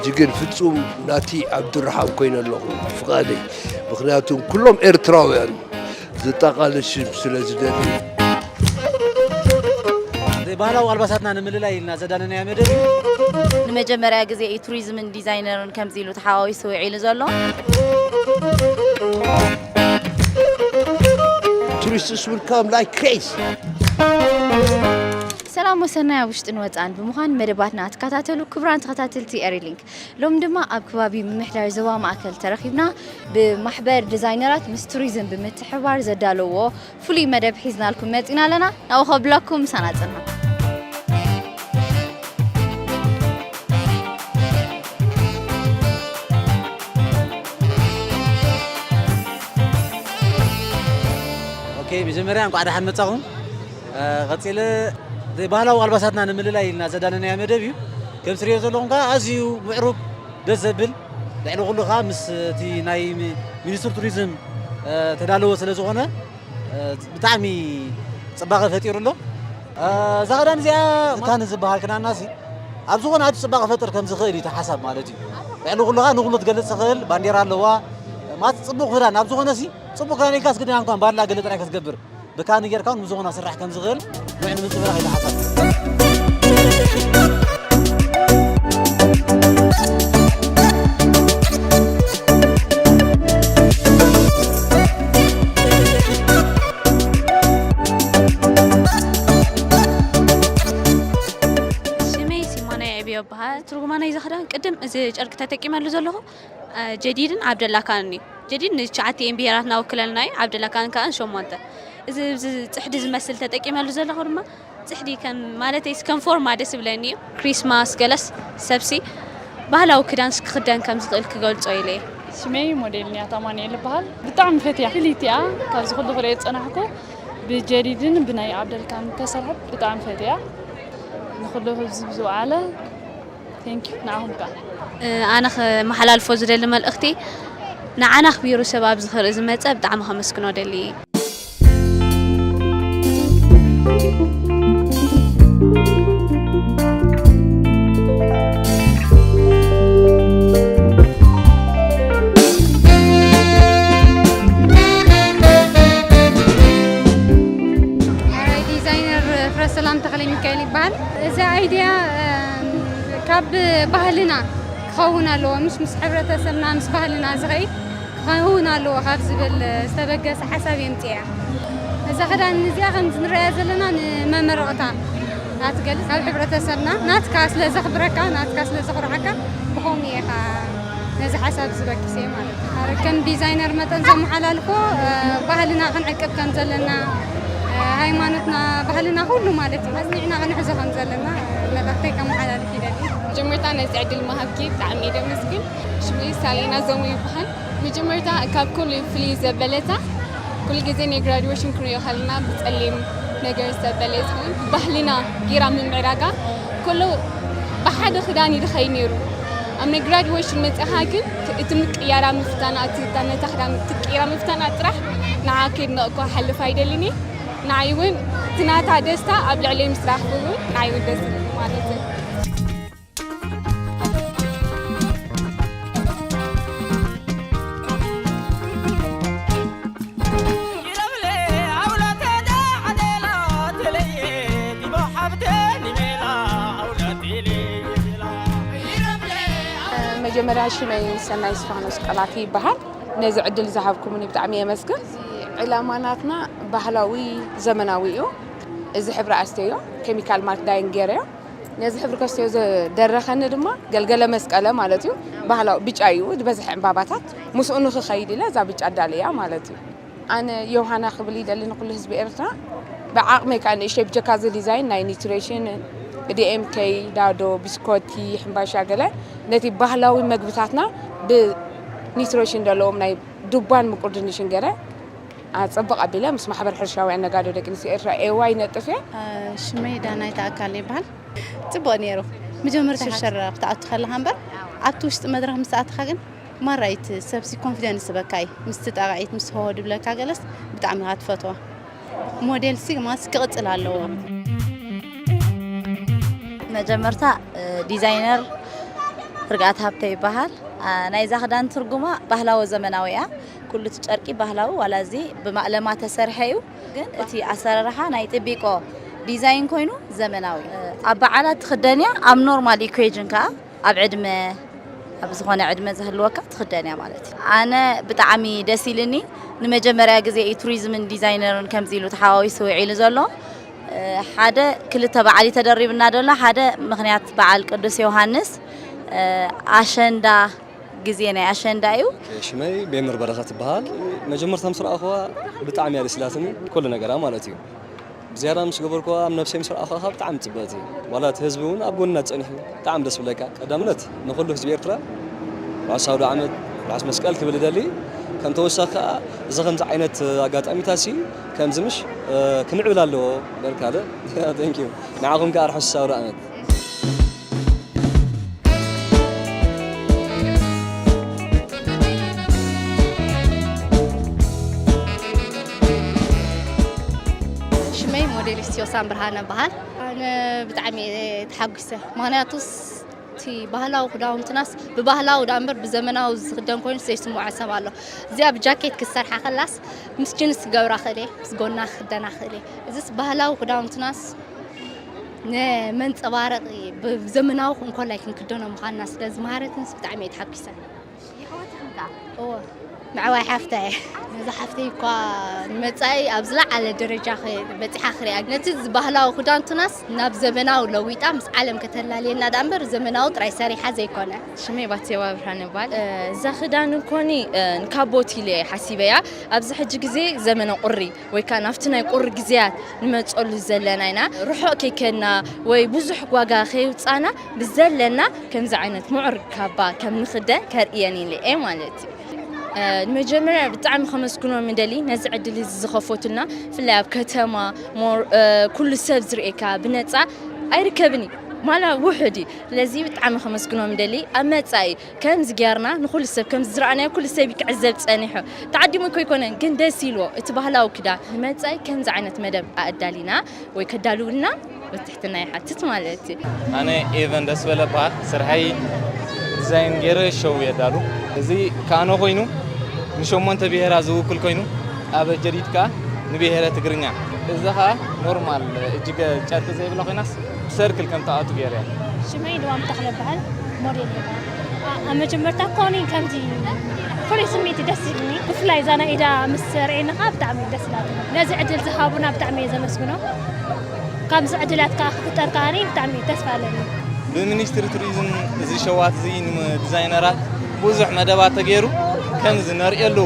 ሕጂ ግን ፍጹም ናቲ ኣብዱራሓም ኮይነ ኣለኹ ፍቓደይ። ምኽንያቱ ኩሎም ኤርትራውያን ዘጠቓልል ሽም ስለ ዝደሊ። ባህላዊ ኣልባሳትና ንምልላይ ኢልና ዘዳለናዮ መደብ እዩ። ንመጀመርያ ግዜ እዩ ቱሪዝምን ዲዛይነርን ከምዚ ኢሉ ተሓዋዊሱ ውዒሉ ዘሎ። Tourists will come like crazy. ሰላም ወሰናይ ኣብ ውሽጥን ወፃን ብምዃን መደባትና ትከታተሉ ክቡራን ተኸታተልቲ ኤሪሊንክ። ሎም ድማ ኣብ ከባቢ ምምሕዳር ዞባ ማእከል ተረኺብና ብማሕበር ዲዛይነራት ምስ ቱሪዝም ብምትሕባር ዘዳለዎ ፍሉይ መደብ ሒዝናልኩም መፂና ኣለና። ናብኡ ከብለኩም ምሳና ፅንሑ። ኦኬ፣ መጀመርያ እንኳዕ ደሓን መጻኹም። ቀፂለ ባህላዊ ኣልባሳትና ንምልላይ ኢልና ዘዳለናዮ መደብ እዩ። ከም ትሪኦ ዘለኹም ከዓ ኣዝዩ ምዕሩግ፣ ደስ ዘብል፣ ልዕሊ ኩሉ ከዓ ምስ እቲ ናይ ሚኒስትር ቱሪዝም ተዳለወ ስለ ዝኾነ ብጣዕሚ ፅባቐ ፈጢሩ ኣሎ። እዛ ክዳን እዚኣ ክዳን ዝበሃል ክዳንና ሲ ኣብ ዝኾነ ዓዲ ፅባቐ ፈጥር ከም ዝኽእል እዩ ተሓሳብ ማለት እዩ። ልዕሊ ኩሉ ከዓ ንኩሉ ትገልፅ ትኽእል ባንዴራ ኣለዋ። ማለት ፅቡቕ ክዳን ኣብ ዝኾነ ሲ ፅቡቕ ክዳን ኢልካ ስግድና እንኳን ባላ ገለ ጥራይ ክትገብር ብካኒ ጌርካ እውን ምዝኾና ስራሕ ከም ዝኽእል ውዕል ምንፅብራቕ ይተሓሳብ። ሽመይ ሲሞና የዕብዮ ይበሃል። ትርጉማ ናይዚ ክዳን ቅድም እዚ ጨርቂ ተጠቂመሉ ዘለኹ ጀዲድን ዓብደላካንን እዩ። ጀዲድ ንትሽዓቲኤን ብሄራትና ውክለልና እዩ። ዓብደላካን ከኣ ሸሞንተ። እዚ ኣብዚ ጽሕዲ ዝመስል ተጠቂመሉ ዘለኹ ድማ ጽሕዲ ከም ማለተይስ ከም ፎርማ ደስ ይብለኒ እዩ። ክሪስማስ ገለስ ሰብሲ ባህላዊ ክዳንስ ክኽደን ከም ዝኽእል ክገልጾ ኢለ እየ። ሽመይ ሞዴል ንያት ኣማኑኤል ይበሃል። ብጣዕሚ ፈትያ ፍልይቲ እያ። ካብዚ ኩሉ ክርእዮ ዝጸናሕኩ ብጀዲድን ብናይ ዓብደልካን ተሰርሐት ብጣዕሚ ፈትያ። ንኹሉ ህዝቢ ዝወዓለ Thank you ንዓኹም ከኣ። ኣነ ክመሓላልፎ ዝደሊ መልእኽቲ ንዓና ኣኽቢሩ ሰብ ኣብዚ ክርኢ ዝመጸ ብጣዕሚ ከመስግኖ ደሊ እየ። ዲዛይነር ፍረሰላም ተኽለ ሚካኤል ይበሃል። እዚ ኣይድያ ካብ ባህልና ክኸውን ኣለዎ፣ ምሽ ምስ ሕብረተሰብና ምስ ባህልና ዝኸይድ ክኸውን ኣለዎ ካብ ዝብል ዝተበገሰ ሓሳብ የምፅያ። እዛ ክዳን እዚኣ ከምዚ ንሪኣ ዘለና ንመመረቕታ እያ ትገልፅ። ኣብ ሕብረተሰብና ናትካ ስለ ዘኽብረካ፣ ናትካ ስለ ዘኹርዓካ ብኸምኡ እየ ኸዓ ነዚ ሓሳብ ዝበግስ እየ ማለት እዩ። ኣረ ከም ዲዛይነር መጠን ዘመሓላልፎ ባህልና ክንዕቅብ ከም ዘለና፣ ሃይማኖትና፣ ባህልና ኩሉ ማለት እዩ ኣጽኒዕና ክንሕዞ ከም ዘለና መልእኽተይ ከመሓላልፍ ይደሊ። መጀመርታ ነዚ ዕድል ምሃብኪ ብጣዕሚ እየ ደመስግን። ሽመይ ሳሌና ዘሙ ይበሃል። መጀመርታ ካብ ኩሉ ፍልይ ዘበለታ ኩሉ ግዜ ናይ ግራድዌሽን ክንሪኦ ከለና ብጸሊም ነገር ዝተበለ ይኸውን። ባህልና ጌራ ምምዕራጋ ኩሉ ብሓደ ክዳን ይድኸይ ነይሩ። ኣብ ናይ ግራድዌሽን መጺኻ ግን እቲ ምቅያራ ምፍታና፣ እቲ ነታ ክዳን ትቅይራ ምፍታና ጥራሕ ንዓ ከድንቐኳ ክሓልፍ ኣይደልን እየ። ንዓይ እውን እቲ ናታ ደስታ ኣብ ልዕለይ ምስ ረኣኽኩ እውን ንዓይ እውን ደስ ዝብል ማለት እዩ። መጀመርያ ሽመይ ሰናይ እስፋኖስ ቀላቲ ይበሃል። ነዚ ዕድል ዝሃብኩምኒ ብጣዕሚ የመስግን። ዕላማ ናትና ባህላዊ ዘመናዊ እዩ። እዚ ሕብሪ ኣስተዮ ኬሚካል ማርክ ዳይን ገይረዮ። ነዚ ሕብሪ ከስትዮ ዝደረኸኒ ድማ ገልገለ መስቀለ ማለት እዩ። ባህላዊ ብጫ እዩ ዝበዝሐ ዕምባባታት። ምስኡ ንኽኸይድ ኢለ እዛ ብጫ ኣዳልያ ማለት እዩ። ኣነ ዮሃና ክብል ይደሊ ንኩሉ ህዝቢ ኤርትራ። ብዓቕመይ ከዓ ንእሽተይ ብጀካ እዚ ዲዛይን ናይ ኒትሬሽን፣ ዲኤምኬ፣ ዳዶ፣ ቢስኮቲ፣ ሕምባሻ ገለ ነቲ ባህላዊ መግብታትና ብኒትሬሽን ዘለዎም ናይ ዱባን ምቁር ድንሽን ገይረ ኣጸብቕ ኣቢለ ምስ ማሕበር ሕርሻውያን ነጋዶ ደቂ ኣንስትዮ ኤርትራ ኤዋ ይነጥፍ እየ። ሽመይ ዳናይት ኣካል ይበሃል። ጽቡቕ ነይሩ። መጀመርታ ሽርሸር ክትኣቱ ከለኻ እምበር ኣብቲ ውሽጢ መድረኽ ምስ ኣተኻ ግን ማራ እቲ ሰብሲ ኮንፊደንስ ይህበካ እዩ። ምስቲ ጣቕዒት ምስ ሆሆ ድብለካ ገለስ ብጣዕሚ ኢኻ ትፈትዋ። ሞዴልሲ ግማስ ክቕጽል ኣለዎ። መጀመርታ ዲዛይነር ርግኣት ሃብተ ይበሃል። ናይዛ ክዳን ትርጉማ ባህላዊ ዘመናዊ እያ። ኩሉ እቲ ጨርቂ ባህላዊ ዋላ እዚ ብማእለማ ተሰርሐ እዩ፣ ግን እቲ ኣሰራርሓ ናይ ጥቢቆ ዲዛይን ኮይኑ ዘመናዊ። ኣብ በዓላት ትኽደን እያ፣ ኣብ ኖርማል ኢኩዌጅን ከኣ ኣብ ዕድመ ኣብ ዝኾነ ዕድመ ዝህልወካ ትኽደን እያ ማለት እዩ። ኣነ ብጣዕሚ ደስ ኢልኒ። ንመጀመርያ ግዜ እዩ ቱሪዝምን ዲዛይነርን ከምዚ ኢሉ ተሓዋዊሱ ውዒሉ ዘሎ። ሓደ ክልተ በዓል እዩ ተደሪብና ዘሎ። ሓደ ምኽንያት በዓል ቅዱስ ዮሃንስ ኣሸንዳ ግዜ ናይ ኣሸንዳ እዩ። ሽመይ ቤምር በረኸት ትበሃል። መጀመርታ ምስ ረኣኹዋ ብጣዕሚ እያ ደስ ኢላትኒ፣ ኩሉ ነገራ ማለት እዩ። ብዝያዳ ምስ ገበርኩዋ ኣብ ነብሰይ ምስ ረኣኹዋ ከዓ ብጣዕሚ ፅብቕቲ። ዋላ እቲ ህዝቢ እውን ኣብ ጎንና ጸኒሑ ብጣዕሚ ደስ ብለካ። ቀዳምነት ንኹሉ ህዝቢ ኤርትራ ርሑስ ኣውደ ዓመት ርሑስ መስቀል ክብል እደሊ። ከም ተወሳኺ ከዓ እዚ ከምዚ ዓይነት ኣጋጣሚታት ሲ ከምዚ ምሽ ክምዕብል ኣለዎ በልካለ። ንዓኹም ከዓ ርሑስ ኣውደ ዓመት። ሽመይ ሞዴሊስት ዮሳን ብርሃነ እበሃል። ኣነ ብጣዕሚ እየ ተሓጒሰ። ምኽንያቱስ እቲ ባህላዊ ክዳውንትናስ ብባህላዊ ደኣ እምበር ብዘመናዊ ዝኽደን ኮይኑ ዘይስምዖ ሰብ ኣሎ። እዚኣ ብጃኬት ክሰርሓ ከላስ ምስ ጅንስ ክገብራ ክእል እየ፣ ምስ ጎና ክኽደና ክእል እየ። እዚስ ባህላዊ ክዳውንትናስ ንመንፀባረቒ ብዘመናዊ እንኮላይ ክንክደኖ ምዃንና ስለ ዝመሃረትንስ ብጣዕሚ እየ ተሓጒሰ። የሕዋትኽን ከ? እወ፣ ምዕባይ ሓፍታ እየ። ነዛ ሓፍተይ እኳ ንመጻኢ ኣብ ዝለዓለ ደረጃ በጺሓ ክሪኣ። ነቲ ባህላዊ ክዳንትናስ ናብ ዘመናዊ ለዊጣ ምስ ዓለም ከተላልየና ደኣ እምበር ዘመናዊ ጥራይ ሰሪሓ ዘይኮነ። ሽመይ ባቴዋ ብርሃነ ይባል። እዛ ክዳን እንኮኒ ንካቦት ኢለ ሓሲበያ። ኣብዚ ሕጂ ግዜ ዘመነ ቁሪ ወይ ከዓ ናብቲ ናይ ቁሪ ግዜያት ንመፀሉ ዘለና ኢና። ርሑቕ ከይከድና ወይ ብዙሕ ዋጋ ከየውፃና ብዘለና ከምዚ ዓይነት ምዑር ካባ ከም ንኽደን ከርእየን ኢለ እየ ማለት እዩ። ንመጀመርያ ብጣዕሚ ከመስግኖም ምደሊ ነዚ ዕድል እዚ ዝኸፈቱልና፣ ብፍላይ ኣብ ከተማ ሞር ኩሉ ሰብ ዝርእየካ ብነፃ ኣይርከብን እዩ ማላ ውሑድ እዩ። ስለዚ ብጣዕሚ ከመስግኖም ምደሊ ኣብ መፃኢ ከምዚ ጌርና ንኹሉ ሰብ ከምዚ ዝረኣናዮ ኩሉ ሰብ ክዕዘብ ፀኒሑ ተዓዲሙ እኮ ኣይኮነን ግን ደስ ኢልዎ እቲ ባህላዊ ክዳን ንመፃኢ ከምዚ ዓይነት መደብ ኣዳሊና ወይ ከዳልውልና ብትሕትና ይሓትት ማለት እዩ። ኣነ ኤቨን ደስበለ እበሃል። ስርሐይ ዲዛይን ገይረ ሸው የዳሉ። እዚ ከኣነ ኮይኑ ንሸሞንተ ብሄራ ዝውክል ኮይኑ ኣብ ጀዲድ ከኣ ንብሄረ ትግርኛ። እዚ ከኣ ኖርማል እጅገ ጨርቂ ዘይብላ ኮይናስ ብሰርክል ከም ትኣቱ ገይረ እያ። ሽመይ ልዋም ተኽለ እበሃል። ሞዴል እየ። ኣብ መጀመርታ እኮ እኔ ከምዚ ፍሉይ ስምዒት እዩ ደስ ዝብልኒ። ብፍላይ እዛ ናይ ኢዳ ምስ ረኤና ከዓ ብጣዕሚ እዩ ደስ ኢላትኒ። ነዚ ዕድል ዝሃቡና ብጣዕሚ እየ ዘመስግኖም። ከምዚ ዕድላት ከዓ ክፍጠር ከዓ እኔ ብጣዕሚ ተስፋ ኣለኒ። ብሚኒስትሪ ቱሪዝም እዚ ሸዋት እዚ ንዲዛይነራት ብዙሕ መደባት ተገይሩ ከምዚ ነርእየሉ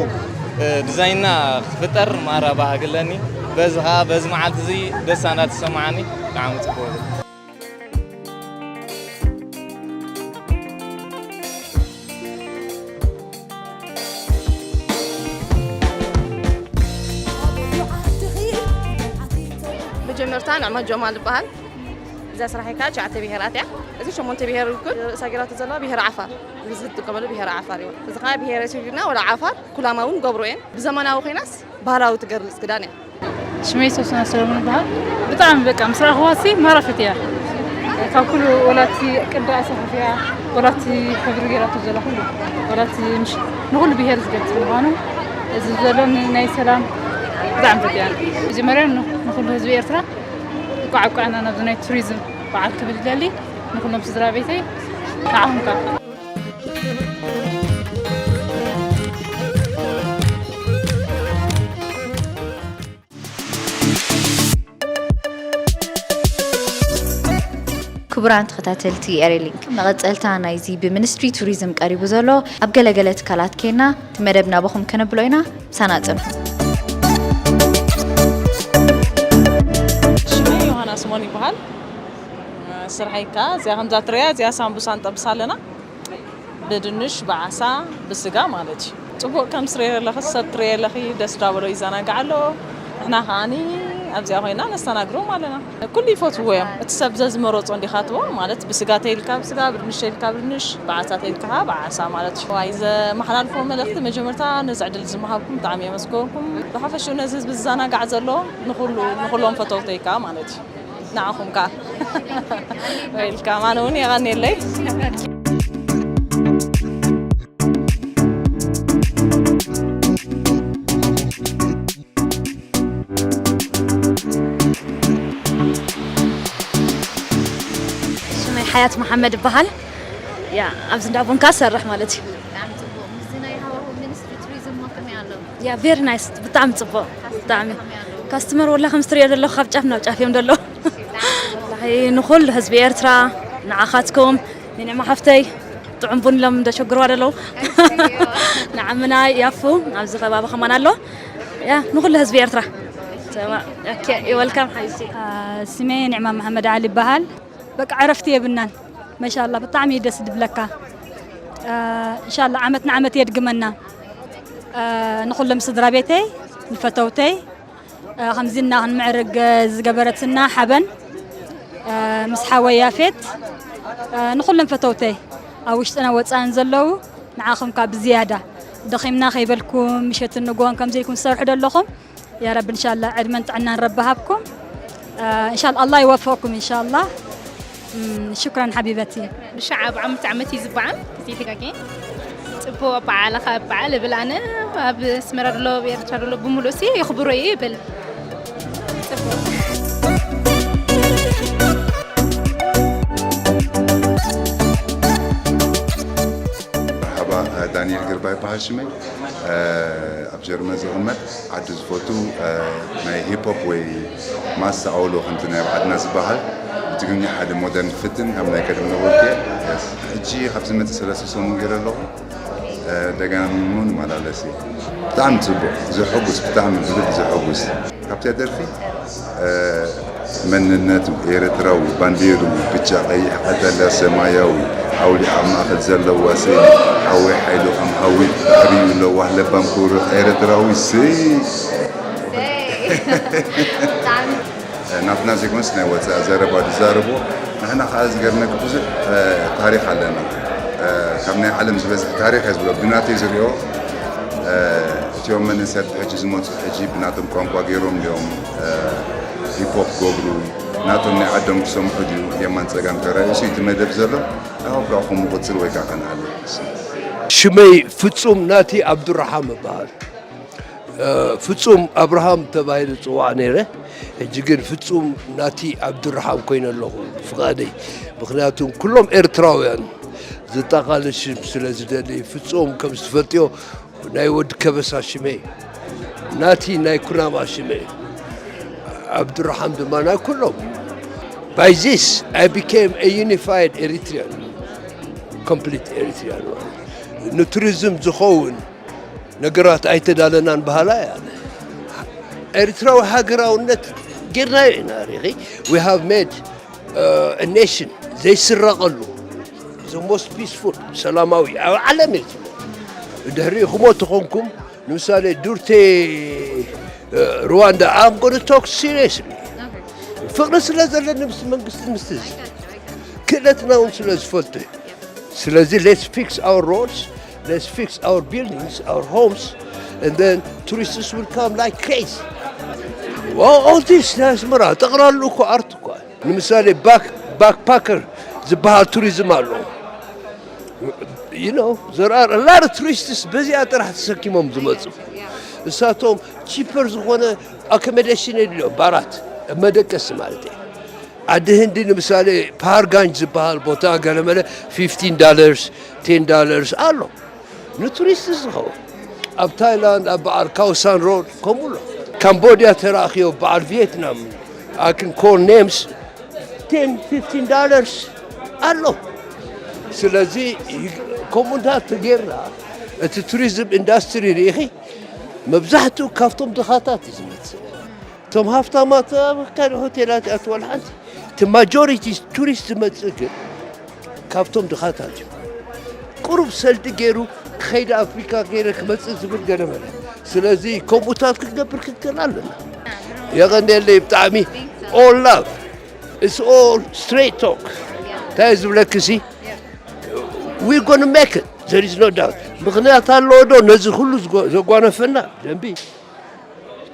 ዲዛይንና ክፍጠር ማራ ባህጊ ኣለኒ። በዚ ከዓ በዚ መዓልቲ እዚ ደስታ እንዳተሰማዓኒ ብጣዕሚ ፅቡቅ። መጀመርታ ንዕማ ጀማል እበሃል። እዛ ስራሐይ ከዓ ትሽዓተ ብሄራት እያ። እዚ ሸሞንተ ብሄር ይኩን ርእሳ ገይራቶ ዘለዋ ብሄር ዓፋር። እዚ ዝጥቀመሉ ብሄር ዓፋር እዩ። እዚ ከዓ ብሄረ ስዊድና ወላ ዓፋር ኩላማ እውን ገብሮ እየን። ብዘመናዊ ኮይናስ ባህላዊ ትገርልፅ ክዳን እያ። ሽመይ ሶስና ሰለሙን ይበሃል። ብጣዕሚ በቃ ምስ ረኣኽዋ ሲ ማራኺት እያ። ካብ ኩሉ ወላቲ ቅዲ ኣሰፋፍያ ወላቲ ሕብሪ ገይራቶ ዘላ ኩሉ ወላቲ ምሽ ንኩሉ ብሄር ዝገልፅ ምዃኑ እዚ ዘሎ ናይ ሰላም ብጣዕሚ ፈትያ። መጀመርያ ንኩሉ ህዝቢ ኤርትራ እንኳዕ ኣብቃዕና ናብዚ ናይ ቱሪዝም በዓል ክብል ይደሊ ንኩሎም ስድራ ቤተይ ንዓኹም ከ ክቡራን ተኸታተልቲ ኤሬሊንክ፣ መቐጸልታ ናይዚ ብሚኒስትሪ ቱሪዝም ቀሪቡ ዘሎ ኣብ ገለገለ ትካላት ኬና እቲ መደብ ናባኹም ከነብሎ ኢና። ምሳና ጽንሑ። ሽመይ ዮሃና ስሞን ይበሃል። ስርሐይ ከኣ እዚኣ ከምዛ ትርእያ እዚኣ ሳምቡሳ ንጠብስ ኣለና። ብድንሽ ብዓሳ ብስጋ ማለት እዩ። ፅቡቕ ከም ስርየ ኣለኺ ሰብ ትርየ ኣለኺ ደስ ዳበሎ ይዘናጋዕ ኣሎ። ንሕና ከዓኒ ኣብዚኣ ኮይና ነስተናግሮም ኣለና። ኩሉ ይፈትዎ እዮም። እቲ ሰብ ዘዝመረፆ እንዲኻ ትቦ ማለት ብስጋ ተይልካ ብስጋ ብድንሽ ተይልካ ብድንሽ ብዓሳ ተይልካ ከዓ ብዓሳ ማለት እዩ። ዋይ ዘመሓላልፎ መልእኽቲ መጀመርታ ነዚ ዕድል ዝመሃብኩም ብጣዕሚ የመስገንኩም። ብሓፈሽኡ ነዚ ህዝቢ ዝዘናጋዕ ዘሎ ንኹሉ ንኹሎም ፈተውተይ ከዓ ማለት እዩ። ንዓኹም ከዓ ዌልካም ኣነ እውን የቐንየለይ። ኣያት መሓመድ ይበሃል። ያ ኣብዚ እንዳ ቡንካ ሰርሕ ማለት እዩ። ብጣዕሚ ጽቡቅ። ምስዚ ናይ ሃዋሁ ሚኒስትሪ ቱሪዝም ከመይ ኣሎ? ያ ቬሪ ናይስ፣ ብጣዕሚ ጽቡቅ። ብጣዕሚ ካስተመር ወላ ከም ስትሪዮ ዘለኹ ካብ ጫፍ ናብ ጫፍ እዮም ዘለዉ። ንኹሉ ህዝቢ ኤርትራ፣ ንዓኻትኩም፣ ንንዕማ ሓፍተይ ጥዑም ቡን ኢሎም እንደ ሸግርዋ ዘለዉ። ንዓምና ያፉ ኣብዚ ከባቢ ከማን ኣሎ። ያ ንኹሉ ህዝቢ ኤርትራ። ሰማ- ኦኬ፣ ዩ ወልካም ሓቢብቲ። ስሜ ንዕማ መሓመድ ዓሊ ይበሃል። በቃ ዕረፍቲ የብናን። መሻላ ብጣዕሚ እዩ ደስ ድብለካ። እንሻላ ዓመት ንዓመት የድግመና። ንኹሎም ስድራ ቤተይ፣ ንፈተውተይ፣ ከምዚ እና ክንምዕርግ ዝገበረትና ሓበን፣ ምስ ሓወይ ያፌት፣ ንኹሎም ፈተውተይ ኣብ ውሽጥና ወፃእን ዘለዉ ንዓኹም ካብ ብዝያዳ ደኺምና ከይበልኩም ምሸትን ንግሆን ከምዚ ኢልኩም ዝሰርሑ ዘለኹም ያ ረቢ እንሻላ ዕድመን ጥዕናን ረቢ ሃብኩም። እንሻላ ኣላ ይወፈቅኩም እንሻላ። ሽክራን ሓቢበቲ። ብሻዓ ብዓመት ዓመት እዩ ዝበዓል። እዚ ተጋጌ ጽቡቅ በዓል ካብ በዓል እብል ኣነ። ኣብ ኣስመራ ዘሎ ኣብ ኤርትራ ዘሎ ብምሉእ ሲ የኽብሮ እዩ ይብል። ጽቡቅ። መርሓባ። ዳንኤል ግርባ ይበሃል ሽመይ። ኣብ ጀርመን ዝቕመጥ ዓዲ ዝፈቱ ናይ ሂፕ ሆፕ ወይ ማስ ኣውሎ ከምቲ ናይ ዓድና ዝበሃል ብትግርኛ ሓደ ሞደርን ክፍትን ካብ ናይ ቀደም ነበርኩ። ሕጂ ካብ ዝመጽእ ሰለስተ ሰሙን ገይረ ኣለኹ። ደጋሚሙ ንመላለሲ። ብጣዕሚ ጽቡቕ፣ ዘሐጉስ፣ ብጣዕሚ ብልቢ ዘሐጉስ። ካብቲኣ ደርፊ መንነቱ ኤርትራዊ ባንዴሩ ብጫ ቀይሕ ቀጠልያ ሰማያዊ ሓውሊ ኣብ ማእኸል ዘለዋ ስእሊ ሓወይ ሓይሉ ከም ሓዊ ባሕሪኡ ለዋህ ለባም ክቡር ኤርትራዊ ስይ ናትና ዘይኮነስ ናይ ወፃኢ ዘረባ ዝዛረቦ ንሕና ከዓ ዝገርመኪ ብዙሕ ታሪክ ኣለና ካብ ናይ ዓለም ዝበዝሕ ታሪክ እየ ዝብሎ ብናተይ ዝሪኦ እቲኦም መንእሰያት ብሕጂ ዝመፁ ሕጂ ብናቶም ቋንቋ ገይሮም እዮም ሂፖፕ ክገብሩ ናቶም ናይ ዓዶም ክሰምዑ ድዩ የማን ፀጋም ከራዩ እሱ እቲ መደብ ዘሎ ኣሁ ከዓ ከምኡ ቅፅል ወይ ከዓ ከነሃለ ሽመይ ፍፁም ናቲ ኣብዱራሓም እበሃል። ፍፁም ኣብርሃም ተባሂሉ ዝፅዋዕ ነይረ። ሕጂ ግን ፍፁም ናቲ ኣብዱራሓም ኮይነ ኣለኹ ፍቓደይ። ምክንያቱ ኩሎም ኤርትራውያን ዘጠቓልል ሽም ስለ ዝደሊ ፍፁም ከም ዝትፈልጥዮ ናይ ወዲ ከበሳ ሽመ ናቲ ናይ ኩናማ ሽመ ኣብዱራሓም ድማ ናይ ኩሎም By this I became a unified Eritrean, complete Eritrean ማለት ንቱሪዝም ዝኸውን ነገራት ኣይተዳለናን በሃላይ ኣነ። ኤርትራዊ ሃገራውነት ጌርናዮ ኢና ሪኺ we have made a nation ዘይስረቐሉ the most peaceful ሰላማዊ ኣብ ዓለም እየ ዝብሎ። ድሕሪኡ ክሞ ተኾንኩም ንምሳሌ ዱርቴ ሩዋንዳ I'm gonna talk seriously ፍቕሪ ስለ ዘለኒ ምስ መንግስቲ ምስ ህዝቢ ክእለትና እውን ስለ ዝፈልጡ ስለዚ let's fix our roads let's fix our buildings our homes and then tourists will come like crazy all this ናይ ኣስመራ ጠቕላሉ እኮ ኣርት እኳ ንምሳሌ ባክፓከር ዝበሃል ቱሪዝም ኣሎ you know there are a lot of tourists በዚኣ ጥራሕ ተሰኪሞም ዝመፁ እሳቶም cheaper ዝኾነ accommodation የድልዮም ባራት መደቀሲ ማለት እዩ ዓዲ ህንዲ ንምሳሌ ፓሃርጋንጅ ዝበሃል ቦታ ገለመለ fifteen dollars ten dollars ኣሎ ንቱሪስት ዝኸውን ኣብ ታይላንድ ኣብ በዓል ካውሳን ሮድ ከምኡ ኣሎ ካምቦድያ ተራእኽዮ በዓል ቪየትናም I can call names ten fifteen dollars ኣሎ ስለዚ ከምኡ እንዳ ተጌርና እቲ ቱሪዝም ኢንዳስትሪ ርኢኺ መብዛሕትኡ ካብቶም ድኻታት እዩ ዝመፅእ እቶም ሃፍታማት ኣብ ካልእ ሆቴላት ይኣትወል ሓንቲ እቲ ማጆሪቲ ቱሪስት ዝመፅእ ግን ካብቶም ድኻታት እዩ ቁሩብ ሰልዲ ገይሩ ክኸይደ ኣፍሪካ ገይረ ክመፅእ ዝብል ገለመለ ስለዚ ከምኡታት ክንገብር ክንክእል ኣለና የቐንየለይ ብጣዕሚ all love it's all straight talk እንታይ ዝብለክሲ we gonna make it there is no doubt ምኽንያት ኣለዎ ዶ ነዚ ኩሉ ዘጓነፈና ደንቢ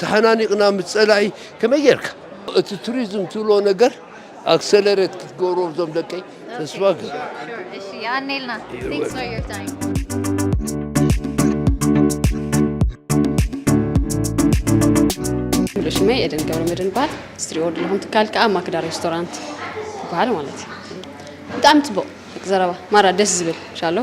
ተሓናኒቕና ምስ ፀላኢ ከመይ ጌርካ እቲ ቱሪዝም ትብሎ ነገር ኣክሰለሬት ክትገብሮ ዞም ደቀይ ተስፋ ገ የቀኔልና Thanks for your time ሽመይ ኤደን ገብረ መድን ይበሃል ስትሪኦ ድለኹም ትካል ከዓ ማክዳ ሬስቶራንት ይበሃል ማለት እዩ ብጣዕሚ ጽቡቕ። ደቂ ዘረባ ማራ ደስ ዝብል ሻሎ።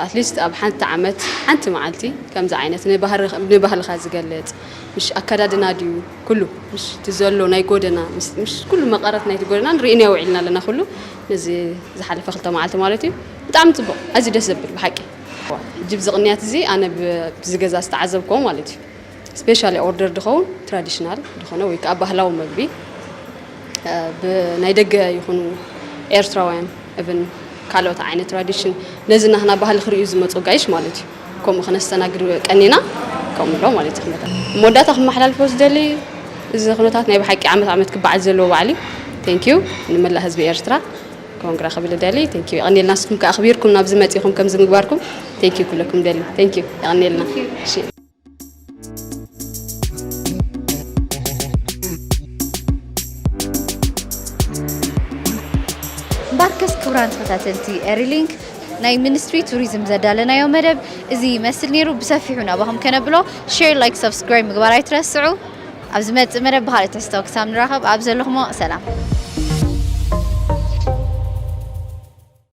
ኣትሊስት ኣብ ሓንቲ ዓመት ሓንቲ መዓልቲ ከምዚ ዓይነት ንባህር- ንባህልኻ ዝገልጽ፣ ምሽ ኣከዳድና ድዩ ኩሉ፣ ምሽ እቲ ዘሎ ናይ ጎደና፣ ምስ- ምሽ ኩሉ መቐረት ናይቲ ጎደና ንርእይና ውዒልና ኣለና። ኩሉ ነዚ ዝሓለፈ ክልተ መዓልቲ ማለት እዩ። ብጣዕሚ ጽቡቕ፣ ኣዝዩ ደስ ዘብል ብሓቂ። ሕጂ ብዚ ቅንያት እዚ ኣነ ብ- ብዚ ገዛ ዝተዓዘብክዎ ማለት እዩ። ስፔሻሊ ኦርደር ድኸውን ትራዲሽናል ዝኾነ ወይ ከዓ ባህላዊ መግቢ፣ ብናይ ደገ ይኹኑ ኤርትራውያን፣ እብን ካልኦት ዓይነት ትራዲሽን፣ ነዚ ናህና ባህሊ ክርእዩ ዝመፁ ጋይሽ ማለት እዩ። ከምኡ ክነስተናግድ ቀኒና። ከምኡ ኣሎ ማለት እዩ። መወዳእታ ክመሓላልፎ ዝደሊ፣ እዚ ኩነታት ናይ ብሓቂ ዓመት ዓመት ክበዓል ዘለዎ በዓል እዩ። ቴንኪዩ። ንመላእ ህዝቢ ኤርትራ ኮንግራ ክብል ደሊ። ቴንኪዩ። የቐኒልና። ንስኩም ከኣ ኣኽቢርኩም ናብዚ መጺኹም ከምዚ ምግባርኩም፣ ቴንኪዩ ኩለኩም ደሊ። ቴንኪዩ። የቐኒልና። እሺ። እምበርከስ ክቡራን ተኸታተልቲ ኤሪሊንክ፣ ናይ ሚኒስትሪ ቱሪዝም ዘዳለናዮ መደብ እዚ ይመስል ነይሩ። ብሰፊሑ ናባኹም ከነብሎ፣ ሼር፣ ላይክ፣ ሰብስክራይብ ምግባር ኣይትረስዑ። ኣብ ዝመጽእ መደብ ብኻልእ ትሕዝቶ ክሳብ ንራኸብ፣ ኣብ ዘለኹሞ ሰላም።